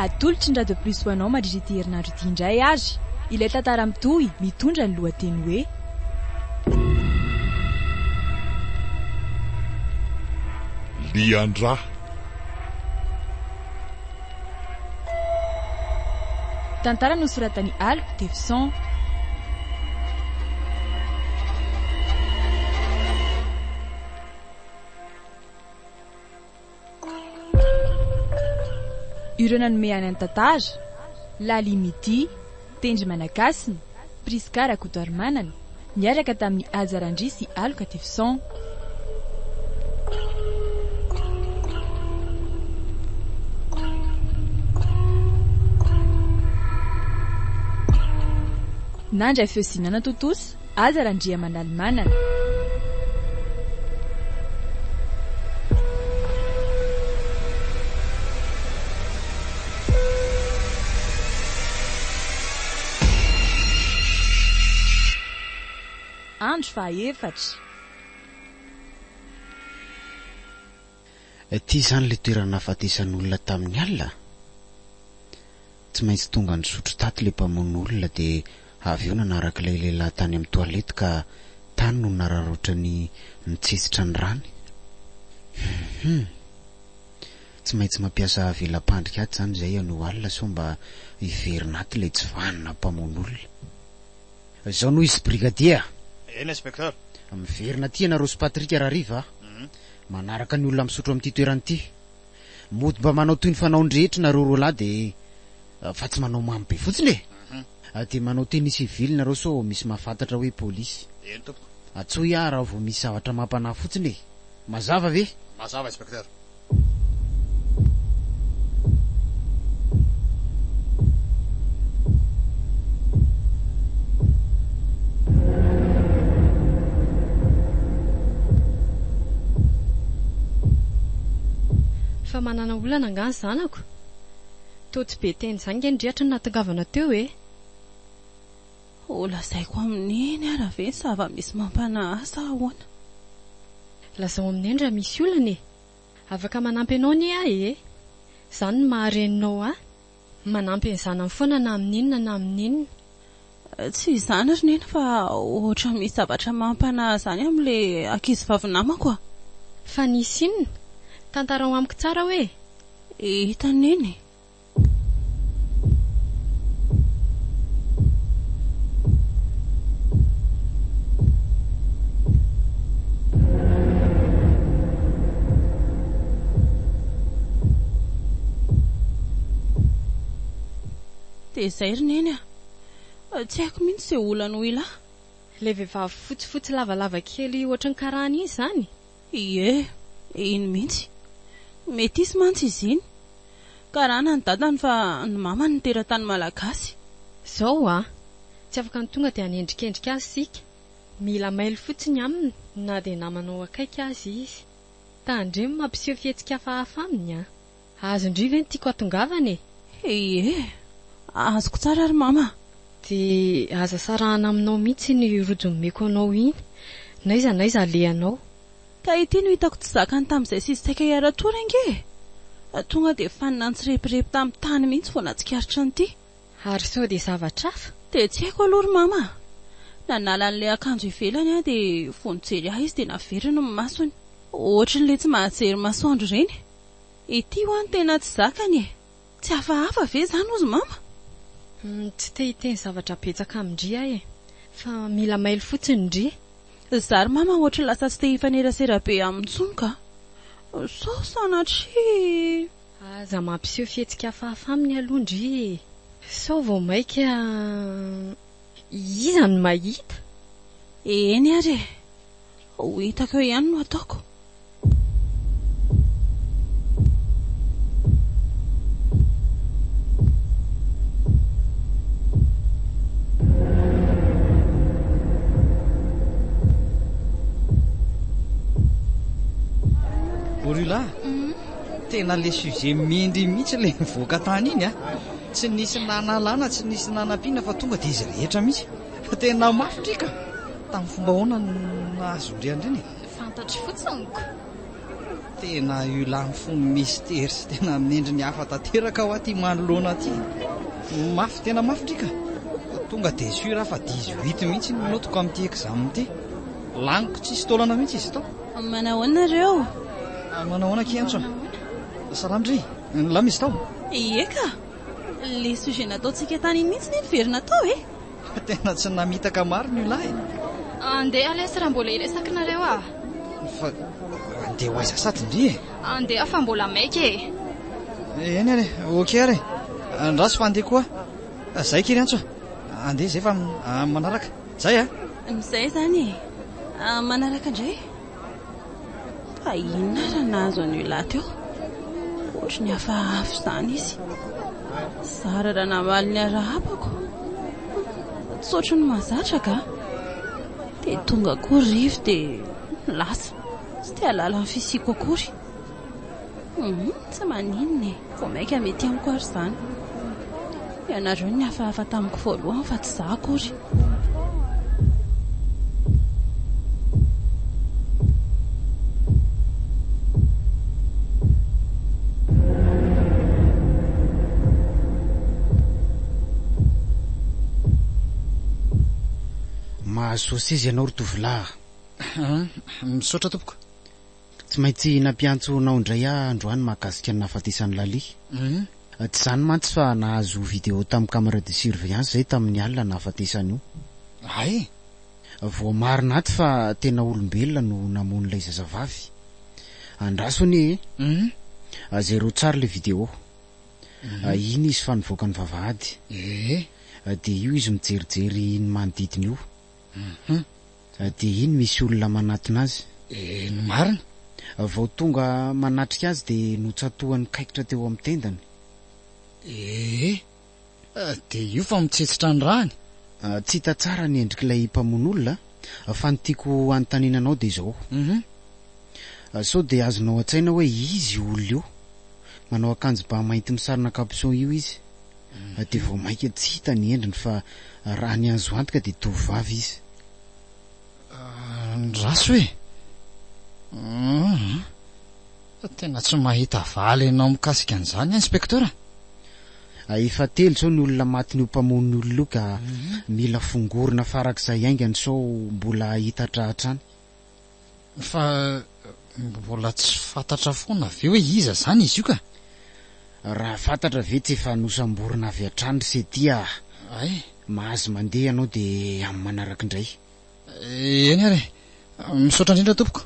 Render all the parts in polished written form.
Atolotry ny Radio Plus ho anao mandritra ity herinandro ity indray ary ilay tantara mitohy mitondra ny lohateny hoe. Lian-drà. Tantara nosoratan'i Aloka Tefson. Ireo nanome aina ny tantara, Lalie Midi, Tendry Manakasina, Prisca Rakotoarimanana, niaraka tamin'i Haja Randria sy Aloka Tefson. Nandray feo sy nanatontosa Haja Randriamanalimanana. Andro fahaefatra. Ity izany ilay toerana nahafatesan'olona tamin'ny alina? Tsy maintsy tonga nisotro tato ilay mpamono olona dia avy eo nanaraka ilay lehilahy tany amin'ny toilette ka tany no nararaotra ny nitsetsitra ny rany. Hum. Tsy maintsy mampiasa vela-pandrika ato izany izay anio alina sao mba hiverina ato ilay tsy vanona mpamono olona. Izao no izy brigadier a! Eny inspecteur. Miverina aty ianareo sy Patrick rahariva a! Manaraka ny olona misotro amin'ity toerana ity. Mody mba manao toy ny fanaon'ny rehetra nareo roalahy dia fa tsy manao mamy be fotsiny e! Dia manao tenue civile nareo sao misy mahafantatra hoe polisy. Eny tompoko. Antsoy aho raha vao misy zavatra mampanahy fotsiny e! Mazava ve? Mazava inspecteur. Fa manana olana angaha ny zanako? Toa tsy be teny izany nge ndry hatry ny nahatongavana teo e! Ho lazaiko amin'i Neny ara ve ny zava-misy mampanahy ahy sa ahoana? Lazao amin'i Neny raha misy olana e! Afaka manampy anao anie aho e! Izany no maha reninao ahy. Manampy ny zanany foana na amin'inona na amin'inona. Tsy izany ry Neny fa ohatran'ny misy zavatra mampanahy izany amin'ilay ankizivavy namako a! Fa nisy inona? Tantarao amiko tsara hoe e! Hitan'i Neny e! Dia izay ry Neny a! Tsy haiko mihitsy izay olana ho ila. Ilay vehivavy fotsifotsy lavalava kely ohatran'ny karana iny izany? Ie, iny mihitsy. Metisy mantsy izy iny. Karana ny dadany fa ny mamany no teratany malagasy. Zao a! Tsy afaka ny tonga dia hanendrikendrika azy isika. Mila mailo fotsiny aminy na dia namanao akaiky aza izy. Tandremo mampiseho fihetsika hafahafa aminy a! Azon-dry ve ny tiako hatongavana e? Ie, azoko tsara ry mama a! Dia aza sarahana aminao mihitsy iny rojo nomeko anao iny, n'aiza n'aiza alehanao. Ka ity no hitako tsy zakany tamin'izay sy saika hiara-tory ange e! Tonga dia fanina nitsirepirepy tamin'ny tany mihitsy vao nahatsikaritra an'ity. Ary sao dia zavatra hafa? Dia tsy haiko aloha ry mama a! Nanala an'ilay akanjo ivelany aho dia vao nijery ahy izy dia naveriny ny masony. Ohatran'ilay tsy mahajery masoandro ireny. Ity hoa no tena tsy zakany e! Tsy hafahafa ve izany hozy mama? Tsy te hiteny zavatra betsaka amin-dry aho e! Fa mila mailo fotsiny ndry. Za ry mama ohatry lasa tsy te hifanerasera be aminy intsony ka! Sao sanatria. Aza mampiseho fihetsika hafahafa aminy aloha ndry e! Sao vao maika iza no mahita? Eny ary e! Ho hitako eo ihany no ataoko. Orula, tena le sujet mendry mihitsy le nivoaka tany iny a! Tsy nisy nanalana, tsy nisy nanampiana fa tonga dia izy rehetra mihitsy. Tena mafy ndry ka! Tamin'ny fomba ahoana no nahazon-dry an'ireny e? Fantatro fotsiny ko. Tena io lahy mifono mistery sy tena amin'ny endriny hafa tanteraka hoa ty manoloana ty. Mafy tena mafy ndry ka. Tonga dia sûr aho fa 18 mihitsy ny notiko amin'ity examen ity. Laniko tsisy taolana mihitsy izy tao. Manahoana nareo? Manahoana akia Antso a. Salama ndry. Nilamina izy tao? Ie ka. Le sujet nataontsika tany iny mihitsy ne niverina tao e. Tena tsy namitaka marina io lahy e. Andeha lesy raha mbola hiresaka nareo a. Fa andeha ho aiza sady ndry e? Andeha fa mbola maika e. Eny ary e, ok ary e. Andraso fa andeha koa aho. Zay kely Antso a. Andeha zay fa amin'ny manaraka. Zay a. Zay zany e. Amin'ny manaraka indray. Fa inona ary no nahazo an'io lahy teo? Ohatry ny hafahafa izany izy. Zara raha namaly ny arahabako. Tsy ohatry ny mahazatra ka. Dia tonga koa Rivo dia lasa. Tsy te hahalala ny fisiako akory. Hum, tsy maninona e. Vao mainka mety amiko ary izany. Ianareo no nihafahafa tamiko voalohany fa tsy izaho akory. Mahasoa seza ianao ry tovolahy a! Misaotra tompoko. Tsy maintsy nampiantso anao indray aho androany mahakasika ny nahafatesan'i Lalie. Tsy izany mantsy fa nahazo vidéo tamin'ny camera de surveillance izay tamin'ny alina nahafatesany io. Hay! Voamarina ato fa tena olombelona no namono ilay zazavavy. Andraso anie e! Jereo tsara ilay vidéo. Iny izy fa nivoaka ny vavahady. Dia io izy mijerijery ny manodidina io. Dia iny misy olona manatona azy. Eny marina. Vao tonga manatrika azy dia notsatohany kaikitra teo amin'ny tendany. Ee, dia io fa mitsetsitra ny rany. Tsy hita tsara ny endrik'ilay mpamono olona, fa ny tiako hanontaniana anao dia izao. Sao dia azonao an-tsaina hoe iza io olona io? Manao akanjo ba mainty misarona capuchon io izy. Dia vao mainka tsy hita ny endriny fa raha ny azo antoka dia tovovavy izy. Andraso e! Hum, tena tsy mahita valy ianao mikasika an'izany inspecteur a! Efa telo izao ny olona matin'io mpamono olona io ka mila fongorina farak'izay haingana sao mbola hitatra hatrany. Fa mbola tsy fantatra foana ve hoe iza izany izy io ka? Raha fantatra ve tsy efa nosamborina avy hatrany ry Sety ah! Hay. Mahazo mandeha ianao dia amin'ny manaraka indray. Eny ary e! Misaotra indrindra tompoko.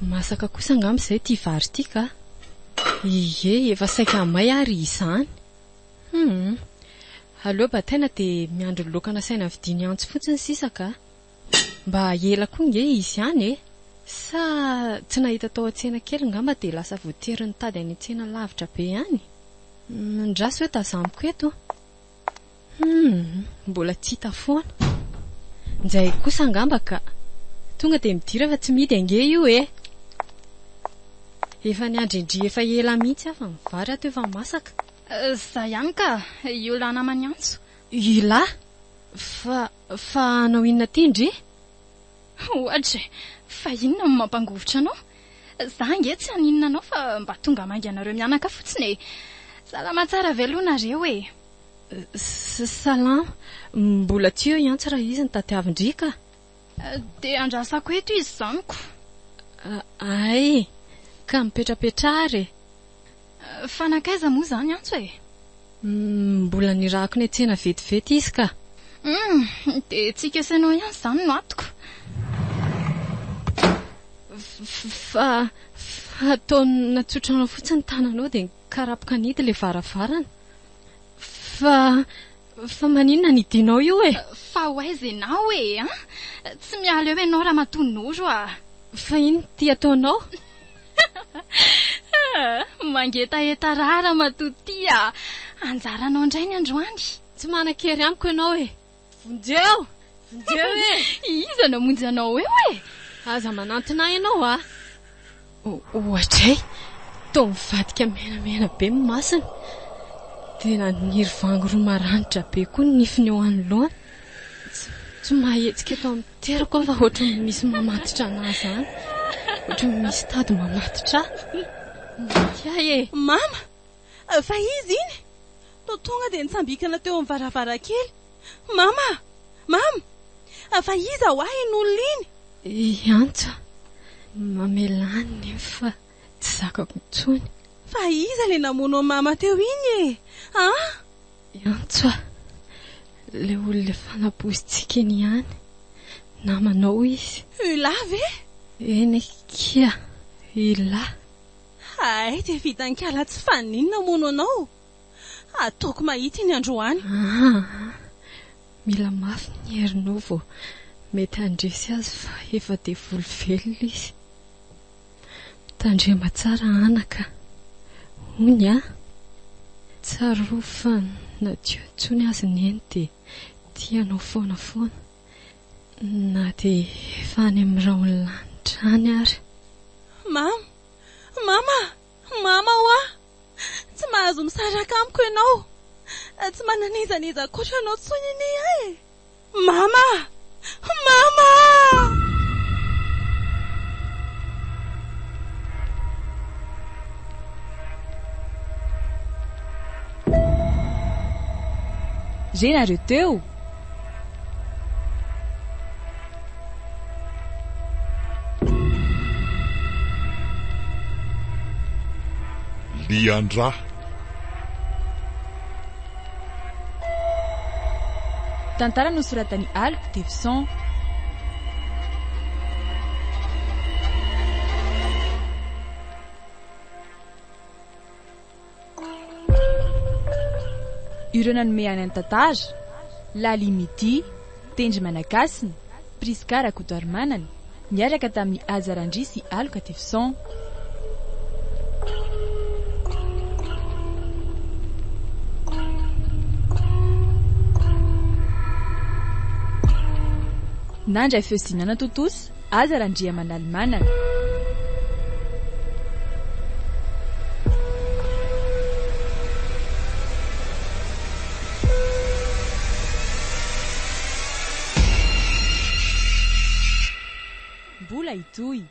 Masaka kosa angamba izay ity vary ity ka. Ie, efa saika hamay ary izany. Hum. Aleo bataina dia miandry ny laoka nasaina vidian'i Antso fotsiny sisa ka. Mba ela koa nge izy any e! Sa tsy nahita tao an-tsena kely ngamba dia lasa voatery nitady any an-tsena lavitra be any? Andraso hoe tazamiko eto. Humm, mbola tsy hita foana. Njay kosa angamba ka. Tonga dia midira fa tsy mihidy ange io e! Efa niandry an-dry efa ela mihitsy aho fa ny vary ato efa masaka. Za ihany ka, io lahy naman'i Antso. Io lahy? Fa, fa hanao inona aty ndry? Ohatra e! Fa inona no mampangovitra anao? Za ange tsy haninona anao fa mba tonga hamangy anareo mianaka fotsiny e! Salama tsara ve aloha nareo e? Salama, mbola tsy eo i Antso raha izy no tadiavin-dry ka! Dia andrasako eto izy izany ko! Hay! Ka mipetrapetraha ary e! Fa nankaiza moa izany Antso e? Mbola nirahako niantsena vetivety izy ka. Humm, dia tsy ikesa ianao ihany izany no atoko. Fa, fa toa natsotranao fotsiny ny tananao dia nikarapoka nihidy ilay varavarana. Fa, fa maninona no hidianao io e? Fa ho aiza ianao e, an? Tsy miala eo ianao ramatoa Noro a! Fa inona ity ataonao? Mangetaheta rà ramatoa ty a! Anjaranao indray ny androany. Tsy manan-kery amiko ianao e! Vonjeo! Vonjeo e! Iza no hamonjy anao eo e? Aza manantona ahy ianao a! Ohatray, toa mivadika menamena be ny masony. Dia naniry vangy roa maranitra be koa ny nifiny eo anoloana. Tsy, tsy mahahetsika eto amin'ny terako aho fa ohatran'ny misy mamatotra an'ahy izany. Ohatran'ny misy tady mamatotra ahy. Maty ahy e! Mama! Fa iza iny? Toa tonga dia nitsambikina teo amin'ny varavarankely. Mama! Mama! Fa iza ho ahy iny olona iny? I Antso a! Mamelà anie fa tsy zakako intsony. Fa iza ilay namono an'i Mama teo iny e? An? I Antso a! Ilay olona efa napoizintsika iny ihany. Namanao izy. Ula ve? Eny akia, Ula. Hay dia vitan'ikala tsy faninona mono anao. Ataoko mahita iny androany. Aa! Mila mafy ny herinao vao mety handresy azy fa efa devoly velona izy. Mitandrema tsara anaka. Hono a! Tsarovy fa na tsy eo intsony aza Neny dia tia anao foana foana. Na dia efa any amin'ny rahon'ny lanitra any ary. Mama! Mama! Mama hoa! Tsy mahazo misaraka amiko ianao! Tsy manana iza n'iza ankoatra anao intsony anie aho e! Mama! Mama! Re nareo teo? Lian-drà. Tantara nosoratan'i Aloky Devson. Ireo nanome aina ny tantara, Laly Midi, Tendry Manakasina, Prisca Rakotoarimanana, niaraka tamin'i Haja Randria sy Aloka Tefson. Nandray feo sy nanatontosa Haja Randriamanalimanana. Mbola hitohy.